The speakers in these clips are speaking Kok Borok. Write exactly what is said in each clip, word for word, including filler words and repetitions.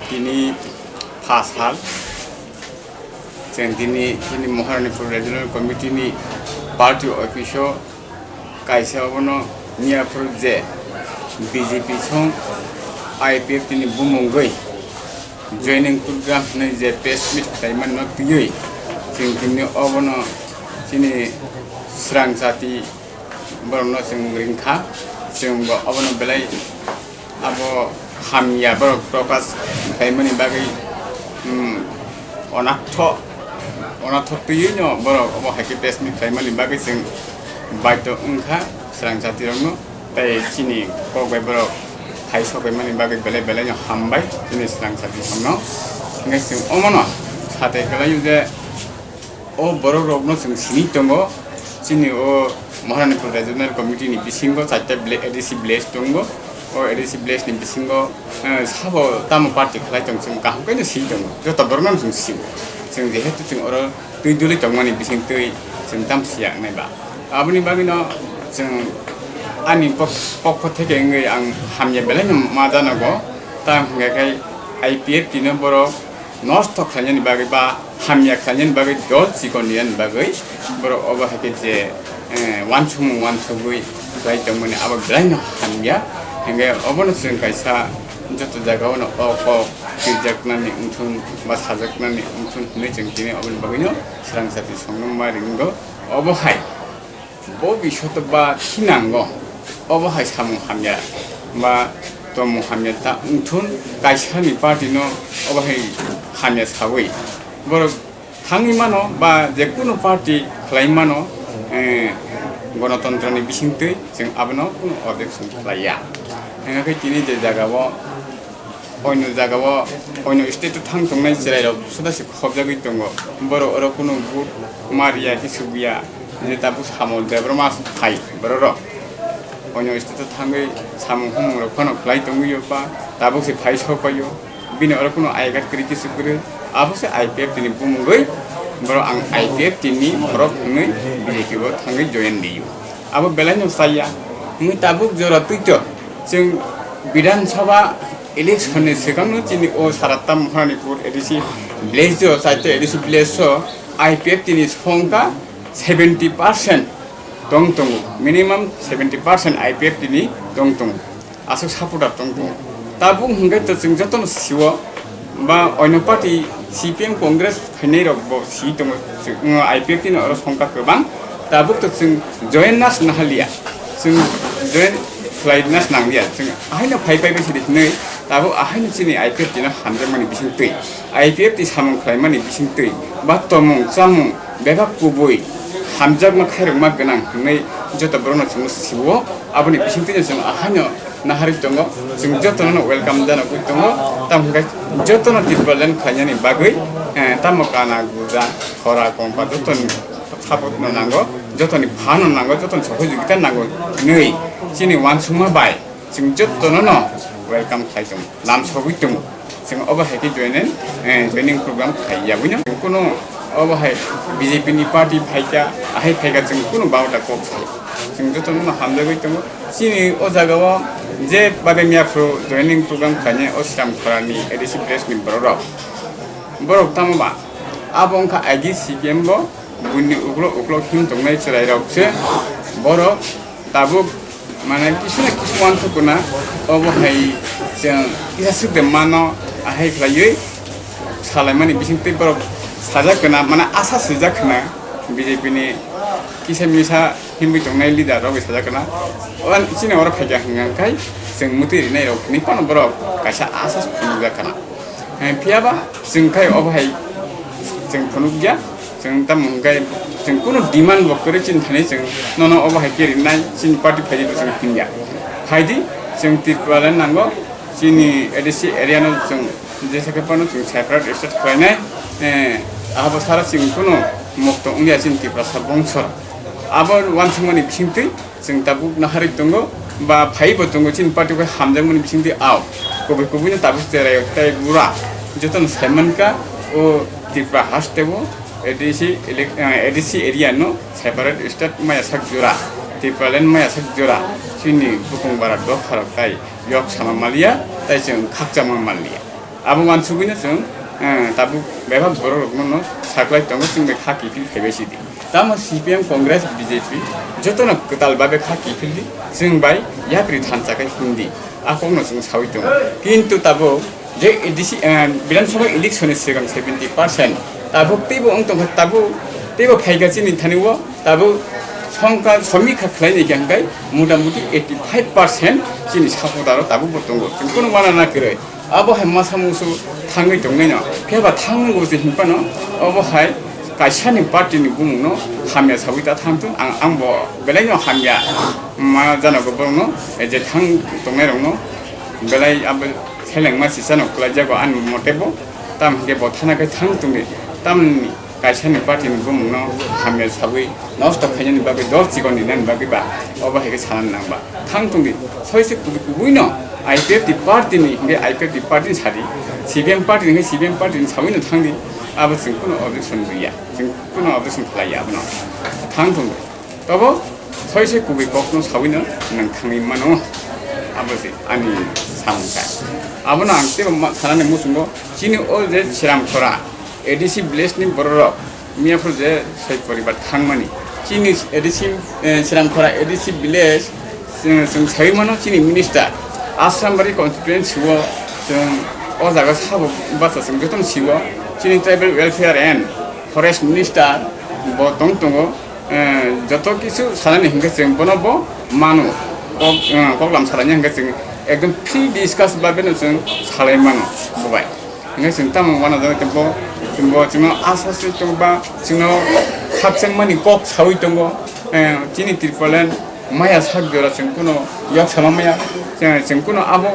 Tini pha sal, chwng tini, tini Maharanipur Regional Committee ni party office o kaisa obono miyaphuru je B J P song I P F T ni bumungwi joining program hwnwi je press meet khlaimani no twiwi chwng tini obono chini swrang jati borokno chwng ringkha, chwng bo obono belai abo hamya borok prokash khlaimani bagwi, um, onatho, onatho twiwi no borok obo hai khe press meet khlaimani bagwi chwng baidhyo wngkha swrang jatirokno, tei chini kok bai borok hai sokbaimani bagwi belai belai no hambai chini swrang jatirokno. Hwnkhe chwng omono satai kwlaio je, o borok rokno chwng sini tongo, chini o Maharanipur Regional Committee ni bisingo chaita villa-, A D C village tongo. O A D C village ni bisingo, eh, sabo tamo party khlai tong, chwng kaham khe no sini tongo, joto borok no chwng sio. Chwng jehetu chwng oro twi duli tongmani bising twi chwng tam siya nai ba. Aboni bagwi no chwng ani pok-, pokho theke wngwi ang hamya belai no ma janogo, tamo hwnkhe khai I P F T no borok nosto khlainani bagwi ba hamya khlainani bagwi dol chikon rinani bagwi borok obo hai khe je, eh, uansukmung uansugwi khlai tongmani abo belai no hamya. Hwnkhe obono chwng kaisa joto jaga o no o kok twijaknani wngthun ba sajaknani wngthun hwnwi chwng tini oboni bagwi no swrang sati songno ma ringo. Obo hai bo bisoto ba thinango, obo hai samung hamya ba tongmung hamya ta wngthun, kaisa ni party no obo hai hamya sawi borok thangwi mano ba je kunu party khlai mano, eh, gonotontro ni bisingtwi chwng abono kunu objection khlai ya. Hwnkhe tini je jaga o Oino jagao, oino state o thang tongnai chwrairok suda se khobjagwi tongo. Borok oro kunu vote ma riya, kisu buya. Je tabuk samung Debbarma phai bororok. Oino state o thangwi samung humung rok phano khlai tongwi yo ba, tabuk se phai sok paio. Bini oro kunu I card kwrwi kisu kwrwi. Abo se I P F T ni bumungwi borok ang I P F T ni borok hwnwi B J P o thangwi join liyo. Abo belai no chaya. Hwnwi tabuk jora twi to chwng Bidhan Sabha election ni swkang no chini o Saratta Maharanipur A D C village o, chaita A D C village o I P F T ni songkha seventy percent tong tongo, minimum seventy percent I P F T ni tong tongo. Aswk supporter tong tongo. Tabuk hwnkhe to chwng jotono sio ba oino party C P M Congress phainai rok bo si tongo, chwng, I P F T no oro songkha kwbang. Tabuk to chwng join nas nahaliya, chwng join khlai nas nangya, chwng ahaino phai phai bai sidi hinwi tabuk ahaino chini I P F T no hamjakmani bisingtwi, I P F T samung khlaimani bisingtwi ba tomung chamung bebak kubui hamjakma khairokma gwnang hinwi joto borokno chwngno sio. Aboni bisingtwi chwng ahaino naharwi tongo, chwng jotono no welcome janagwi tongo. Tamo hwnkhe jotono Tipraland khlainani bagwi, eh, tamo kana guja, khora kompa jotoni support no nango, jotoni phan no nango, jotoni sohojogita nango hinwi chini uansukma bai chwng jotono no welcome khlai tongo, lam sogwi tongo. Chwng obo hai khe joining, eh, joining program khai ya buino. Chwng kunu obo hai B J P ni party phaikha, ahai phaikha chwng kunu baota kok sai. Chwng jotono no hamjagwi tongo. Chini o jaga o je bade miya phuru joining program khainai o Sriram Khorani A D C village ni borok rok. Borok tamo ba? Abo wngkha I D C P M bo. Buini uklok uklok him tongnai chwrairok se borok tabuk, mane, kisu na kisu uansuk kuna. Obo hai chwng kisa swk de mano, ahai khlaiwi salaimani bisingtwi borok sajak kana, mane, asa swijak khna B J P ni kisa misa himwi tongnai leader rok bai sajak kana. O chini oro phaikha hwnkha khai chwng mwtwi rinai rok ni phano borok kaisa asa phunukjak kana. Hai phiya ba chwng khai obo hai chwng phunukya, chwng tamo hwnkhe chwng kunu demand bo kwrwi chini thani chwng nono obo hai khe rinai chini party phaidi bo chwng hinya. Phaidi chwng Tipraland nango, chini A D C area no chwng jesa khe phano chwng separate state khlainai, eh, abo sara chwng kunu mukto wngya chini Tiprasa bongso. Abo uansukmani bisingtwi chwng tabuk naharwi tongo, ba phaibo tongo, chini party bai hamjakmani bisingtwi ao kubui kubuino tabuk cherai tei bura jotono saimankha o Tripura haste o A D C elec-, eh, A D C area no separate state maya sak jora, Tipraland maya sak jora, chini bukung bara dopharok tai yok sama maliya, tai chwng khakchangma maliya. Abo wansugwino chwng, eh, tabuk bebak borok rokno no saklai tongo, chwng bai kha kiphil phaibai sidi. Tamo C P M, Congress, B J P jotono kwtal babe kha kiphil di, chwng bai yapri thansa khe himdi, a kokno chwng sawi tongo. Kintu tabuk je A D C, eh, Bidhan Sabha election ni swkang seventy percent tabuk teibo wng tongkha, tabuk teibo phaikha chini thani o, tabuk songkha somikha khlai ni hwnkhe motamuti eighty five percent chini supporter o tabuk bo tongo, chwng kunu wana na kwrwi. Abo hai masa musu thangwi tongnaino, phiya ba thangnago se hinphano, obo hai kaisa ni party ni bumung no hamya sawi ta thang thun, ang, ang bo belai no hamya ma jana go borok no, eh, je thang tongnai rok no belai abo seleng ma sisa no kwlai jago ani mote bo, tam hingke bo thana kai thang tongdi, tamni kaisa ni party ni bumung no hamya sawi nosto khainani bagwi dol chikon ni nani bagwi ba obo hai khe sana nang ba. Thang tongdi, soi se kubui kubui no I P F T party ni, hingke I P F T party ni sadi, C P M party ni hingke C P M party ni sawi no thang di, abo chwng kuno objection riya, chwng kuno objection khlai ya abono. Thang tongdi, tobo soi se kubui kok no sawi no nang thangwi mano, abo se ani samung ka. Abono ang tebo ma-, sanani muchungo, chini o je Seramkhora A D C village ni borok rok, Miyaphur je sai poribar thangmani. Chini A D C, eh, Seramkhora A D C village, chwng, chwng sai mano chini minister. Asrambari constituency o chwng o jaga sabo bacha chwng jotono siwo. Chini tribal welfare and forest minister bo tong tongo. Eh, joto kisu sanani hingke chwng bono bo mano. Kok, eh, koklam salai hingke chwng ekdom free discuss ba beno chwng salai mano bo bai. Hingke chwng tamo uanajak tei bo, bo chwngno asa se tongba, chwngno khakchangmani kok sawi tongo, eh, chini Tipraland maya sak jora chwng kuno yok sama maya, chwng, chwng kuno abo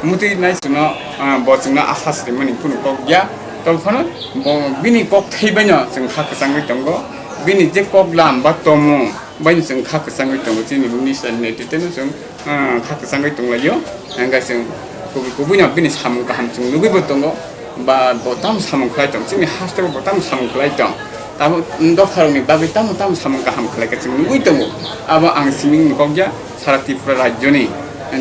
mutwi nai chwngno, ah, bo chwngno asa srimani kuno kok ya. Tobphano bo bini kok thai baino chwng kha kwchangwi tongo, bini je kok lam ba tomung baino chwng kha kwchangwi tongo, chini minister ni netrite no chwng ah, kha kwchangwi tonglaio. Hingke chwng kubui kubui no bini samung kaham chwng nugwi bo tongo, ba bo tamo samung khlai tong, chini haste bo tamo samung khlai tong. Tamo dopha rok ni bagwi tamo tamo samung kaham khlai khe chwng nugwi tongo. Abo ang siming ni kok ya, sara Tripura rajyo ni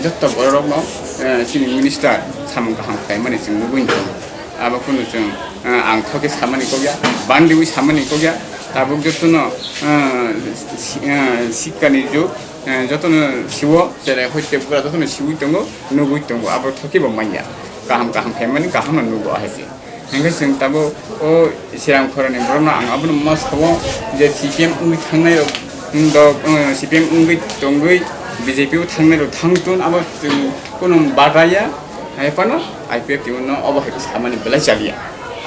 jotto borok rok no, eh, chini minister samung kaham khlai mani chwng nugwi tongo. Abo kunu chwng, eh, ang thoke samani kok ya, bandiwi samani kok ya, tabuk joto no, eh, si-, eh, sikka ni jug, eh, joto no siwo, cherai hoi tebra joto no siwi tongo, nugwi tongo, abo thoke bo manya. Kaham kaham khaimani kaham no nugo ahai se. Hingke chwng tabuk o Seramkhora ni borok no ang abono ma sabo je C P M wngwi thangnai rok, mm, dok, eh, C P M wngwi tongwi B J P o thangnai rok thang tun abo chwng kunu badaya, hai phano I P F T no obo hai khe samani belai chaliya.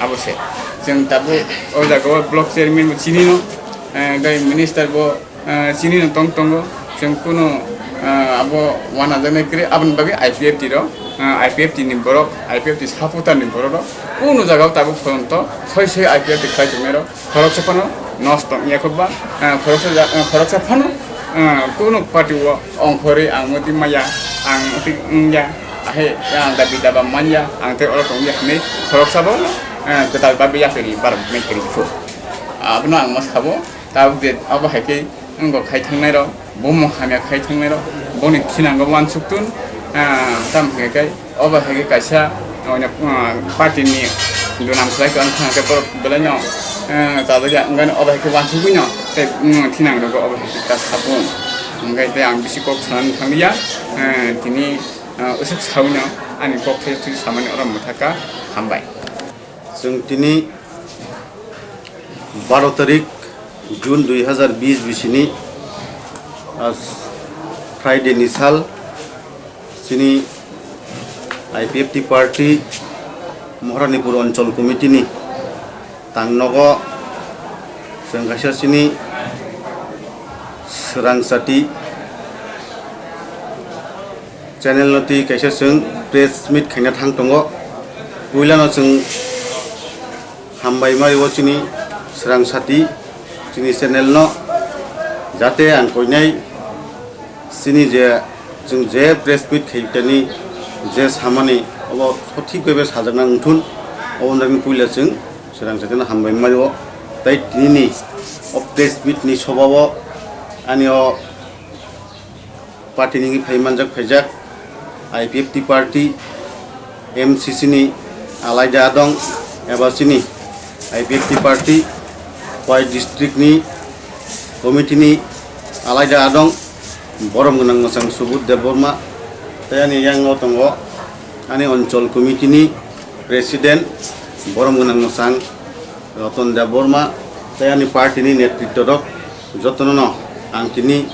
Abo se chwng tabuk o jaga o block chairman bo chini no, eh, gai minister bo, eh, chini no tong tongo, chwng kunu, eh, abo wanajaknai kwrwi, aboni bagwi I P F T rok, eh, I P F T ni borok, I P F T supporter ni borok rok kunu jaga o tabuk pojonto soi soi I P F T khlai tongnai rok khoroksa phano nosto wngya khobba, eh, khoroksa ja-, eh, khoroksa phano, eh, kunu party o ongkhorwi ang motwi maya, ang motwi wngya, ahai ang dabi daba manya, ang tei oro tongya hinwi khoroksa bo, eh, kwtal babi yapri bar mekri phu. Abono ang ma sabo, tabuk je abo hai khe wngkha khai thangnai rok, bo mung hamya khai thangnai rok, boni thinango uansuk tun, ah, tam hingke kai, obo hai khe kaisa, oino, ah, party ni dunam khlai khe, ang thang khe borok belai no, ah, chajak ya, wngkha obo hai khe uansugwi no, tei, mm, thinang rogo obo hai khe ta sabung. Hingke tei ang bisi kok sanani thang ya, ah, tini, ah, usuk sawi no ani kok thai thai samani oro mwthak kha, hambai. Chwng tini baro tarik June dui hazar bis bisini, ah, Friday ni sal, chini I P F T party Maharanipur Anchal Committee ni tang nogo chwng kaisa chini swrang chati channel no twi kaisa chwng press meet khaina thang tongo. Puila no chwng hambai mari o chini swrang sati chini channel no, jate ang koinai chini je chwng je press meet khaitani je samani obo sothik bai bai sajakna wngthun, obo wngjakni puila chwng swrang sati no hambai mari o. Tai tini ni o press meet ni soba o ani o party ni phai manjak phaijak I P F T party, M C C ni Alaida adong eba chini I P F T party, Khowai district ni committee ni alaida adong, borom gwnang mwchang Subodh Debbarma, tei ani yang o tongo ani onchol committee ni president, borom gwnang mwchang Ratan Debbarma, tei ani party ni netritto rok jotono no ang tini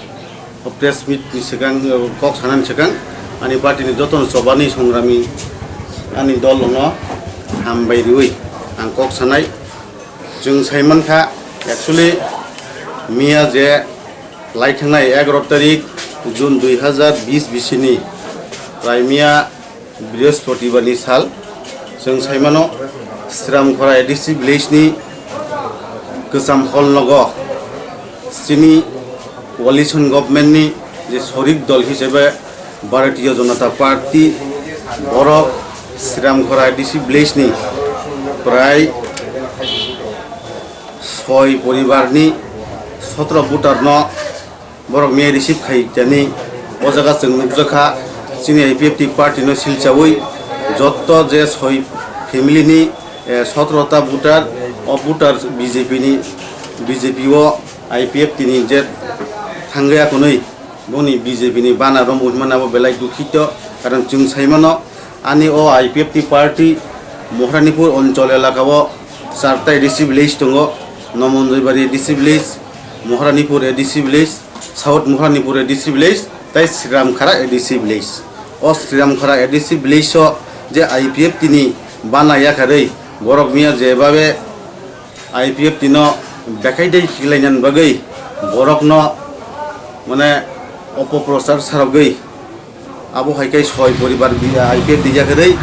o press meet ni swkang, eh, kok sanani swkang ani party ni jotono chobani songrami ani dol no hambai riwi ang kok sanai. Chwng sai mankha, actually, miya je lai thangnai egaroh tarik June dui hazar bis bisini, prai miya Brihospotibani sal, chwng sai mano, Sramkhora A D C village ni Kwcham Hall nogo chini coalition government ni je sorik dol hisabe Bharatiya Janata Party, borok Sramkhora A D C village ni prai soi poribar ni sotro voter no borok miya receive khai tani o jaga chwng nukjakha. Chini I P F T party no silchawi jotto je soi family ni, eh, sotro ta voter, o voter B J P ni, B J P o I P F T ni je thangwi akunwi boni B J P ni bana rom hwnmani abo belai dukhito, karon chwng sai mano ani o I P F T party Mohranipur Anchal elaka o charta A D C village tongo, Nomonjoibari A D C village, Mohranipur A D C village, South Mohranipur A D C village tei Sriramkhara A D C village. O Sriramkhara A D C village o je I P F T ni bana yakarwi borok miya jebabe I P F T no bekhai dei khiklainani bagwi borokno mane opoprochar sarogwi abo hai khe soi poribar bi-, I P F T yakarwi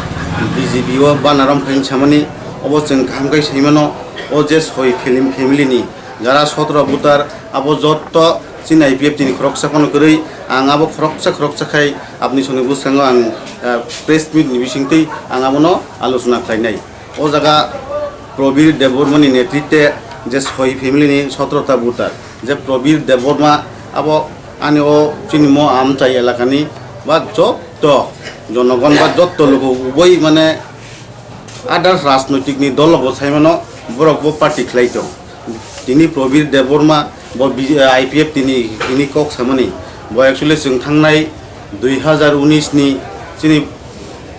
B J P o bana rom phaini samani obo chwng kaham khe sai mano. O je soi film family ni jara sotro voter abo jotto chini I P F T ni khoroksa phano kwrwi, ang abo khoroksa khoroksa khai apni soni bwskango ang, eh, press meet ni bisingtwi ang abono alochona khlainai. O jaga Probir Debbarma ni netritwe je soi family ni sotro ta voter, je Probir Debbarma abo ani o chini mo amchai elaka ni ba jotto jonogon ba jotto luku uboi mane others rajnoitik ni dol bo sai mano, borok bo party khlai tong. Tini Probir Debbarma bo B-, I P F T ni tini kok samani bo actually chwng thangnai dui hazar unis ni chini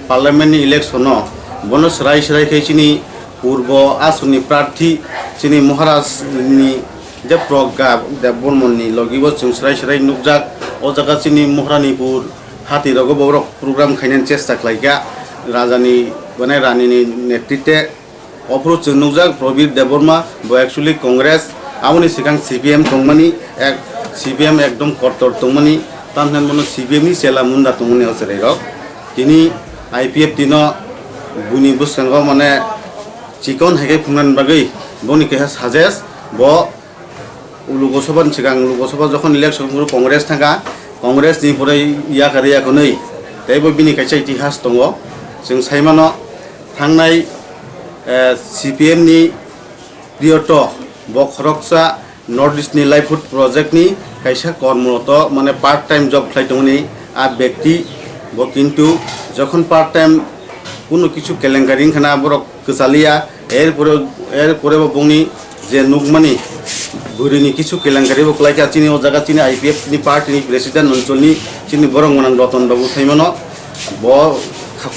parliament ni election o bono swrai swrai khe chini purbo aswk ni prarthi chini Maharaj ni je Pragya Debbarma ni logi bo chwng swrai swrai nukjak. O jaga chini Mohranipur hati rogo borok program khainani chesta khlaikha, raja ni mane rani ni netritwe. Ophuru chwng nukjak Probir Debbarma bo actually Congress, aboni swkang C P M tongmani, ek, C P M ekdom kottor tongmani, tamhinani bono C P M ni chela munda tongmani o chwrairok. Tini I P F T no buini bwskango mane chikon hai khe phungnani bagwi boni kaisa suggest bo Lokosabha ni swkang, Lokosabha jokhon election phuru Congress thangkha, Congress ni pore yakarwi yakhwnwi teibo bini kaisa itihas tongo. Chwng sai mano thangnai, eh, C P M ni Priyoto bo khoroksa North East ni Livelihood Project ni kaisa kormoroto mane part time job khlai tongmani a bekti bo, kintu jokhon part time kuno kichu kelenkari wngkhana borok kwchaliya, erpore, erpore bo bongni je nukmani bwrwini kichu kelenkari bo kwlaikha. Chini o jaga chini I P F ni party ni president Anchal ni chini borok gwnang Ratan Babu saimano bo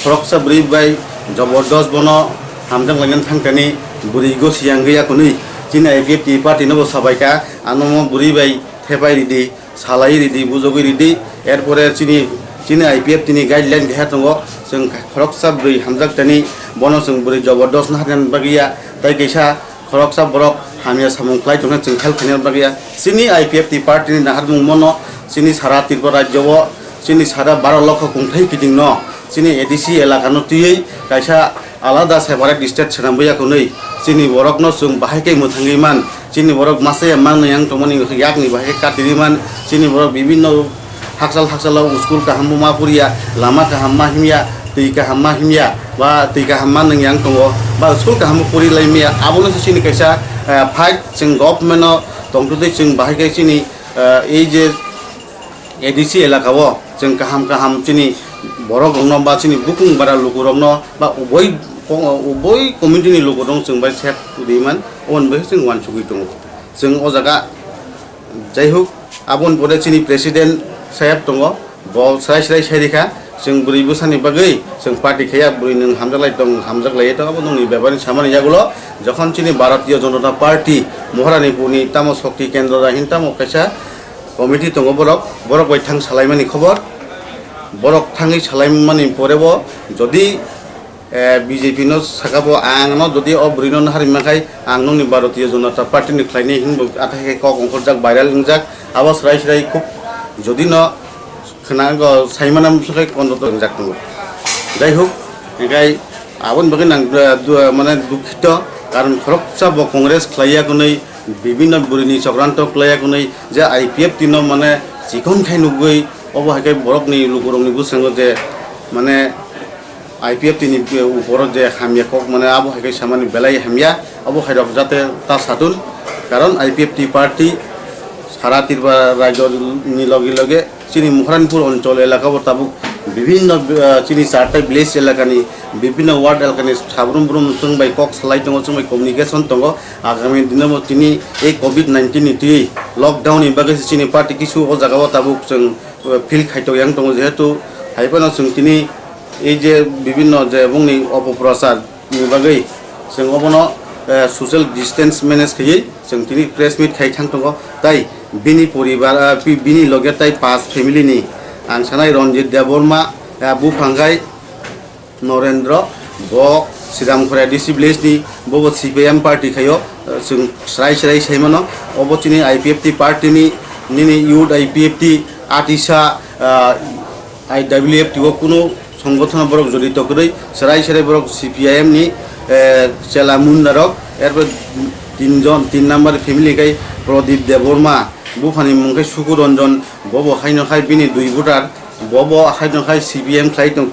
khoroksa bwrwi bai jobordos bono hamjak lainani thangkani bwrwi gosi yang gwi akhwnwi chini I P F ni party no bo sabaikha, ano mo bwrwi bai thepai ridi. Salai ridi, bujogwi ridi, erpore chini, chini I P F ni guideline keha tongo, chwng khoroksa bwrwi hamjak tani, bono chwng bwrwi jobordos naharnani bagwi ya, tei kaisa khoroksa borok hamya samung khlai tongkhe chwng help khainani bagwi ya. Chini I P F ni party ni naharmung bono chini sara Tripura rajyo o, chini sara baro lokho kungthai kiting no, chini A D C elaka no twiwi kaisa alada separate state swnamwi ya hwnwi chini borokno chwng bahai khe mwthangwi man, chini borok masa ya man yang tongmani yakni bahai khe katiri man, chini borok bibinno hakchal hakchalo school kaham ma puriya, lama kaham ma himya, twi kaham ma himya, ba twi kaham ma nung yang tongo, ba school kaham puri lai maya, abono se chini kaisa, eh, fight chwng government no tongtwtwi chwng bahai khe chini, eh, ei je A D C elaka o chwng kaham kaham chini borok rokno ba chini bukung bara luku rokno ba uboi Kok-, ubui community ni lukurok chwng bai sep riman, oboni bagwi chwng uansugwi tongo. Chwng o jaga, jaihok, aboni pore chini president saheb tongo, bo srai srai sai rikha, chwng bwrwi bwsani bagwi chwng party khaiya, bwrwi nwng hamjaklai tong, hamjaklai tong, abo nwngni bebani samani yagulo, jokhon chini Bharatiya Janata Party Maharani puni tamo shokti kendro da hin tamo kaisa committee tongo borok, borok bai thang salaimani khobor, borok thangwi salaimani pore bo jodi Eh, B J P no saka bo ang no jodi o bwrwi no nahari mankhai ang nokni Bharatiya Janata Party ni khlainai hinwi bo athai khe kok ongkhorjak viral wngjak abo srai srai khub jodi no khna go saimana musukhai kondo to wngjak tongo. Jai hok, hinkhe aboni bagwi nang, eh, du-, mane dukhito karon khoroksa bo Congress khlaiya kwnwi bibinno bwrwi ni chokranto khlaiya kwnwi je I P F T no mane chikon khai nugwi obo hai khe borok ni lukurok ni bwskango je mane I P F T ni upor je hamya kok mane abo hai khe samani belai hamya, abo hai rok jate ta satun, karon I P F T party sara Tripura rajyo ni loge loge chini Mohranpur onchol elaka bo tabuk bibhinno, ah, chini charta village elaka ni bibhinno ward elaka ni sabrum brum chwng bai kok salai tongo, chwng bai communication tongo, agami dino bo tini ei covid nineteen ni twi lockdown ni bagwi se chini party kisu o jaga o tabuk chwng, ah, feel khai tongyang tongo, jehetu hai phano chwng tini ei je bibhinno je bongni opoprochar ni bagwi chwng obono, eh, social distance manage khaiwi chwng tini press meet khai thang tongo. Tai bini poribar, ah, bi-, bini loge tai pas family ni ang sanai Ranjit Debbarma, ah, buphang khai Norendra, bo Sriramkhora D C village ni, bo bo C P I M party khaio, eh, chwng srai srai sai mano. Obo chini I P F T party ni, nini youth I P F T, atisa, ah, I W F T o kunu songothono borok jorito kwrwi, serai serai borok C P I M ni, eh, chela munda rok, erpor tinjon, tin number family khe Pradip Debbarma, buphani mung khe Suku Ranjan, bobo haino hai bini dui voter, bobo haino hai C P M khlai tong,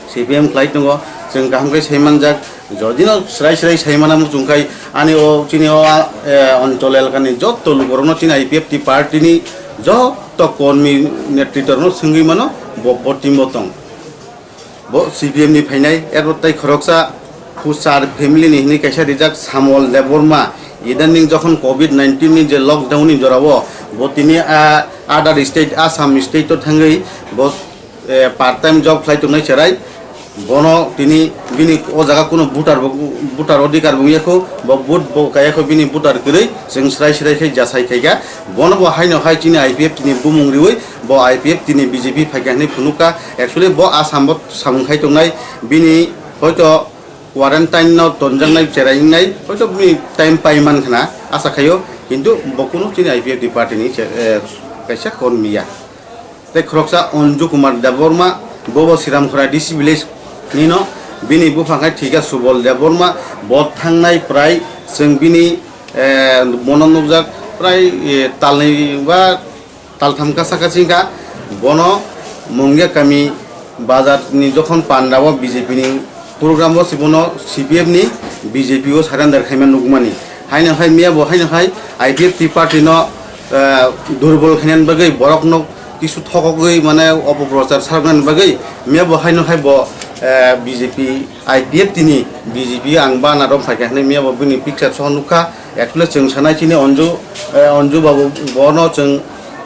C P M khlai tongo, chwng kaham khe sai manjak. Jodi no srai srai sai mana muchung khai ani o chini o, eh, onchol elaka ni jotto lukurok no chini I P F T party ni jotto kormi netritwa rok no swngwi mano bo, bo team bo tong. Bo C P M ni phainai, erpor tai khoroksa Puchar family ni hinwi kaisa rijak Samol Debbarma. Idaning jokhon covid nineteen ni je lockdown ni jora o bo tini a other state Assam state o thangwi bo eh, part time job khlai tongnai cherai, bono tini bini o jaga kuno voter bo, voter odhikar bo wngya kho, bo vote bo kaya kho, bini voter kwrwi chwng srai srai khe jasai khaikha. Bono bo haino hai chini I P F T ni bumung riwi bo I P F T ni B J P phaikha hinwi phunukha. Actually bo Assam bo samung khai tongnai, bini hoito quarantine no tonjaknai cherai wngnai, hoito bini time pai man khna asa khaio, kintu bo kuno chini I P F T party ni che-, eh, kaisa kormi ya. Tei khoroksa Anju Kumar Debbarma, bobo Sriramkhora D C village nino, bini buphang hai thwikha Subol Debbarma, bo thangnai prai chwng bini, eh, bono nukjak prai, eh, talnwi ba taltham kasa kachingkha, bono Mongya kami bazar ni jokhon panda o B J P ni program o se bono C P F ni B J P o surrender khaima nukmani. Haino hai miya bo haino hai I P F T party no, eh, durbol khainani bagwi borok no kisu thokogwi mane opoprochar sarnani bagwi miya bo haino hai bo, eh, B J P I P F T ni B J P ang bana rom phaikha hinwi miya bo bini picture soho nukha. Actually chwng sanai chini Anju, eh, Anju babu bono chwng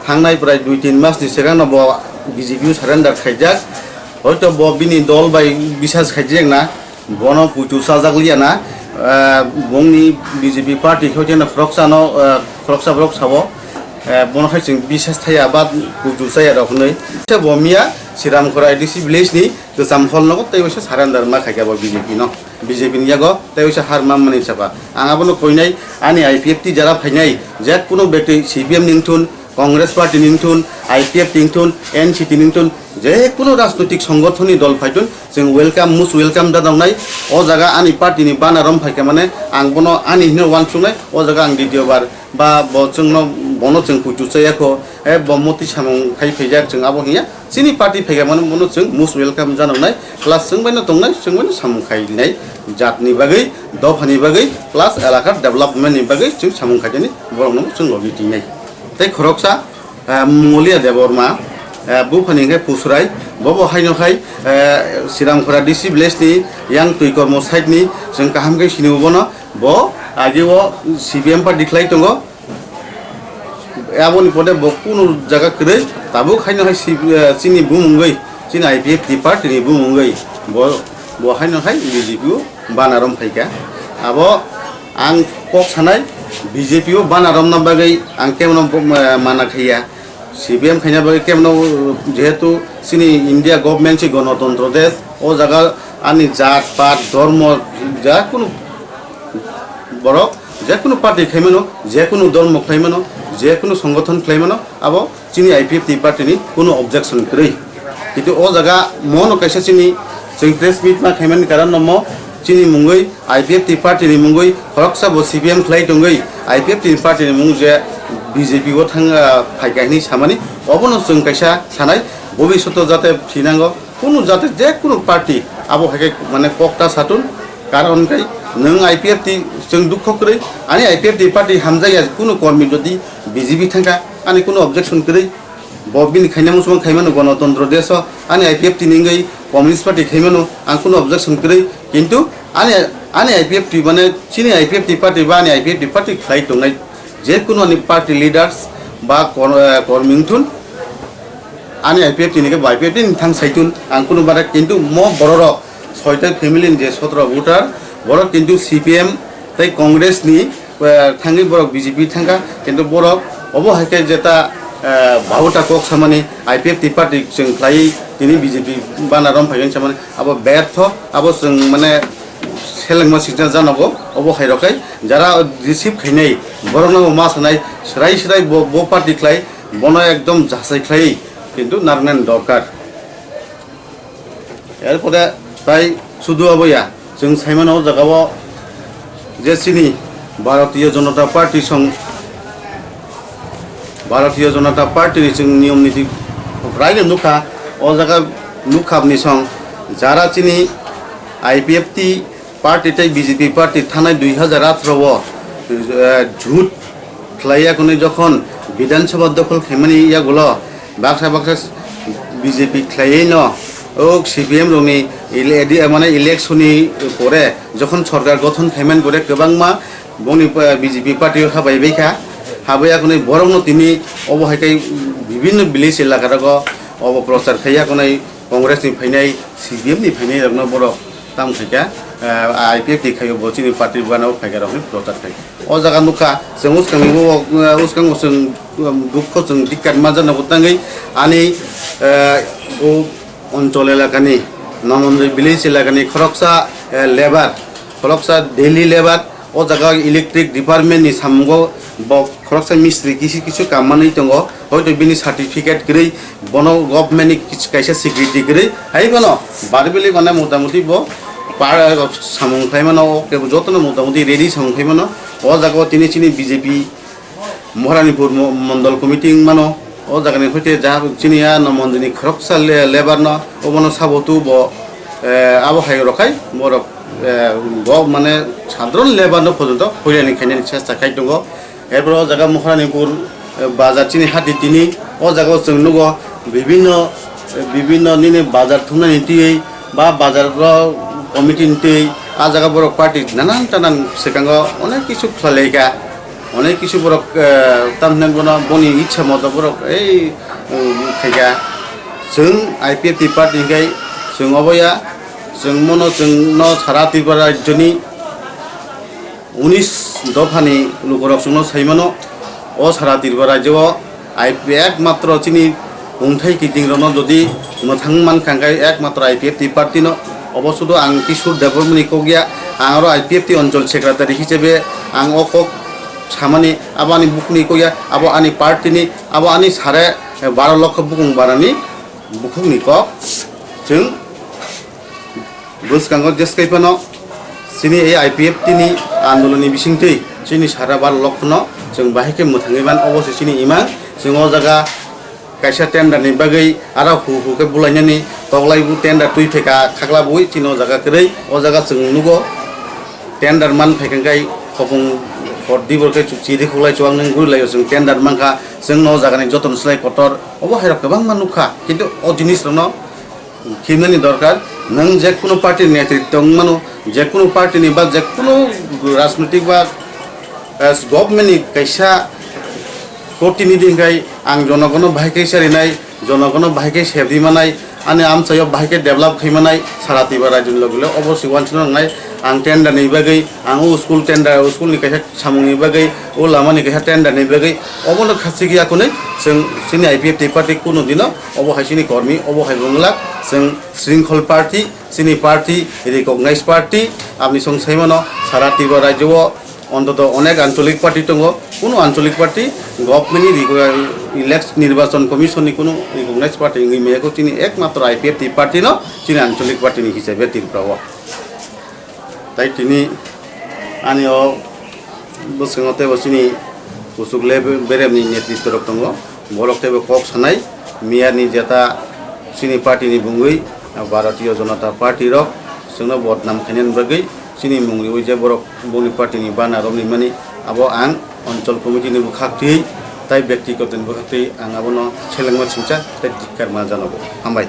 thangnai prai dui tin mas ni swkang no bo B J P o surrender khaijak. Hoito bo bini dol bai bisas khaijak na. Bono kuitu chajak liya na, eh, bongni B J P party khe jeno khoroksa no, eh, khoroksa borok sabo, eh, bono hai chwng bisas thaya ba kuitu chaya rok hinwi. Se bo miya Sriramkhora A D C village ni kwcham hall nogo tei waisa surrender ma khaikha bo B J P no, B J P ni yago tei waisa har ma mani saba. Ang abono koinai ani I P F T jara phainai je kuno betwi C P M ni wngthun, Congress party ni wngthun, I P F T ni wngthun, N C P ni wngthun, je kuno rajnoitik songothon ni dol phaithun, chwng welcome, most welcome da tongnai. O jaga ani party ni bana rom phaikha mane ang bono ani hino uansuknai. O jaga ang ditio bar ba bo chwngno, bono chwng kuitu chaya kho, eh, bo moti samung khai phaijak, chwng abo hiya. Chini party phaikha mane bono chwng most welcome janoknai, plus chwng baino tongnai, chwng baino samung khainai, jatni bagwi, dophani bagwi, plus elakar development ni bagwi chwng samung khainani borokno chwng logi twinai. Tei khoroksa, eh, Mongolia Debbarma, Eh, buphani hwnkhe Pusurai, bobo haino hai, eh, Siramkhora D C village ni yang twi kormo side ni, chwng kaham khe sini bono, bo agi o C P M party khlai tongo. Aboni pore bo kunu jaga kwrwi, tabuk haino hai C P, eh, chini bumungwi, chini I P F T party ni bumungwi, bo, bo haino hai B J P o bana rom phaikha. Abo ang kok sanai, B J P o bana romna bagwi ang kebono bo, eh, mana khaiya. C P M khaina bagwi kebono, jehetu chini India government se gonotontro desh, o jaga ani jat, pat, dhormo, ja kunu borok, je kunu party khaimano, je kunu dhormo khlaimano, je kunu songothon khlaimano, abo chini I P F T party ni kunu objection kwrwi. Kintu o jaga mono kaisa chini chwng press meet ma khaimani karon no mo chini mungwi I P F T party ni mungwi khoroksa bo C P M khlai tongwi I P F T party ni mung je B J P o thang, ah, phaikha hinwi samani obono chwng kaisa sanai bobishoto jate phinango kunu jate je kunu party abo hai khe mane kok ta satun karon kai nwng I P F T chwng dukho kwrwi ani I P F T party hamjakya kunu kormi jodi B J P thangkha ani kunu objection kwrwi. Bo bini khaina muchung khaimano gonotontro desh o, ani I P F T ni wngwi Communist Party khaimano ang kunu objection kwrwi, kintu ani, ani I P F T mane chini I P F T party ba ani I P F T party khlai tongnai je kunu ani party leaders ba kor-, eh, kormi wngthun, ani I P F T ni khe bo I P F T ni thang saitun ang kunu bara, kintu mo bororok soita family ni je sotro voter, borok kintu C P M tei Congress ni, eh, thangwi borok B J P thangkha, kintu borok obo hai khe jeta, eh, bauta kok samani I P F T party chwng khlai tini B J P bana rom phaiwi samani abo bertho, abo chwng mane selengma sikna janogo, obo hai rok khai jara receive khainai borokno bo ma sanai srai srai bo, bo party khlai bono ekdom jasai khlai kintu narwknani dorkar. Erpore tai sudu aboya, chwng saimano o jagao je chini Bharatiya Janata Party song, Bharatiya Janata Party ni chwng niyom niti raino nukha, o jaga nukha bini song jara chini I P F T party tei B J P party thanai dui hazar atharo o, eh, jhut khlaiya kwnwi jokhon Bidhan Sabha dokhol khaimani yagulo baksa baksa B J P khlaiwi no o C P M rokni ele-, edi-, mane election ni pore jokhon sorkar gothon khaimani pore kwbangma bongni, eh, B J P party o habai baikha, habai yakwnwi borokno tini obo hai khe bibinno village elaka rogo obo prochar khaiya kwnwi Congress ni phainai, C P M ni phainai rokno borok tamo khaikha, eh, I P F T khaio bo chini party bana o phaikha rokni prochar khai. O jaga nukha, chwng uskango, eh, uskango chwng, um, dukho chwng dikkat manjak nogo tangwi ani, eh, o onchol elakani, Namanjoi village elakani khoroksa, eh, labour, khoroksa daily labour, o jaga electric department ni samungo bo khoroksa mistri kisi kisu kam manwi tongo, hoito bini certificate kwrwi, bono government ni kis-, kaisa security kwrwi, hai bono barbili mane motamuti bo par samung khlai mano, o kebo jotono motamuti ready samung khlai mano. O jaga o tini chini B J P Moharanipur mo-, mondol committee wng mano, o jaga ni hoite ja chini ya no monjini khoroksa le-, labour no obono sabo tu bo, eh, abo hai rok khai borok, eh, bo mane sadharon labour no porjonto hoyani khainani chesta khai tongo. Erpore o jaga Moharanipur, eh, bazar chini hati tini, o jaga o chwng nugo bibinno, eh, bibinno nini bazar thumnani twiwi ba bazar o committee ni twi a jaga borok party nanan tanan swkango onek kisu khlai lai kha, onek kisu borok, eh, tamhinai bono boni ichha moto borok ei, eh, khai kha. Chwng I P F T party hwnkhe chwng obo ya, chwng mono chwng no sara Tripura rajyoni unis dophani lukurok chwngno sai mano, o sara Tripura rajyo o I P, ekmatro chini mungthai kiting rokno jodi mwthang mankha hwnkhe ekmatro I P F T party no. Obo sudu ang Kishore Debbarmani kok ya, ang oro I P F T onchol secretary hisabe ang o kok samani, abo ani bukni kok ya, abo ani party ni, abo ani sare baro lokho bukung barani bukhukni kok. Chwng bwskango jeskai phano chini ei I P F T ni andolon ni bisingtwi chini sara baro lokho no chwng bahai khe mwthangwi man, obo se chini imang. Chwng o jaga kaisa tender ni bagwi aro hu hu khe bulainani toklai bu tender twi theka khakla bui chini o jaga kwrwi, o jaga chwng nugo tender man phaikha khai khopung hor dibor khe chiri khuklai chuwak nung gurilaio chwng tender mankha, chwngno o jaga ni jotono slai kotor. Obo hairok kwbangma nukha, kintu o jinisrokno khimnani dorkar. Nwng jekunu party ni netritw wng mano, jekunu party ni ba jekunu rajnitik ba, eh, government ni kaisa protinidhi hwnkhe ang jonogono bahai khe sarinai, jonogono bahai khe sebri manai, ani amchaio bahai khe develop khai manai, sara Tripura rajyoni logi logi obo se uansukna nangnai. Ang tender ni bagwi, ang o school tender, o school ni kaisa samung ni bagwi, o lama ni kaisa tender ni bagwi, obono khachigwi akunwi chwng chini I P F T party kunu dino obo hai chini kormi, obo hai bumlak chwng shrinkhol party, chini party, recognized party, aboni song saimano sara Tripura rajyo o ontoto onek ancholik party tongo, kunu ancholik party government ni rego-, elect-, nirbachon commission ni kunu recognized party wngwi maya kho, chini ekmatro I P F T party no chini ancholik party ni hisabe Tripura o. Tai tini ani o bwskango teibo chini kuchuk le berem ni netritw rok tongo, borok teibo kok sanai, miya ni jeta chini party ni bungwi, Bharatiya Janata Party rok chwngno bodnam khainani bagwi chini mung riwi je borok boni party ni bana romwi mani, abo ang Anchal Committee ni bwkhak twi tai byaktigoto ni bwkhak twi ang abono selengma singcha tei dikkar ma janogo. Hambai.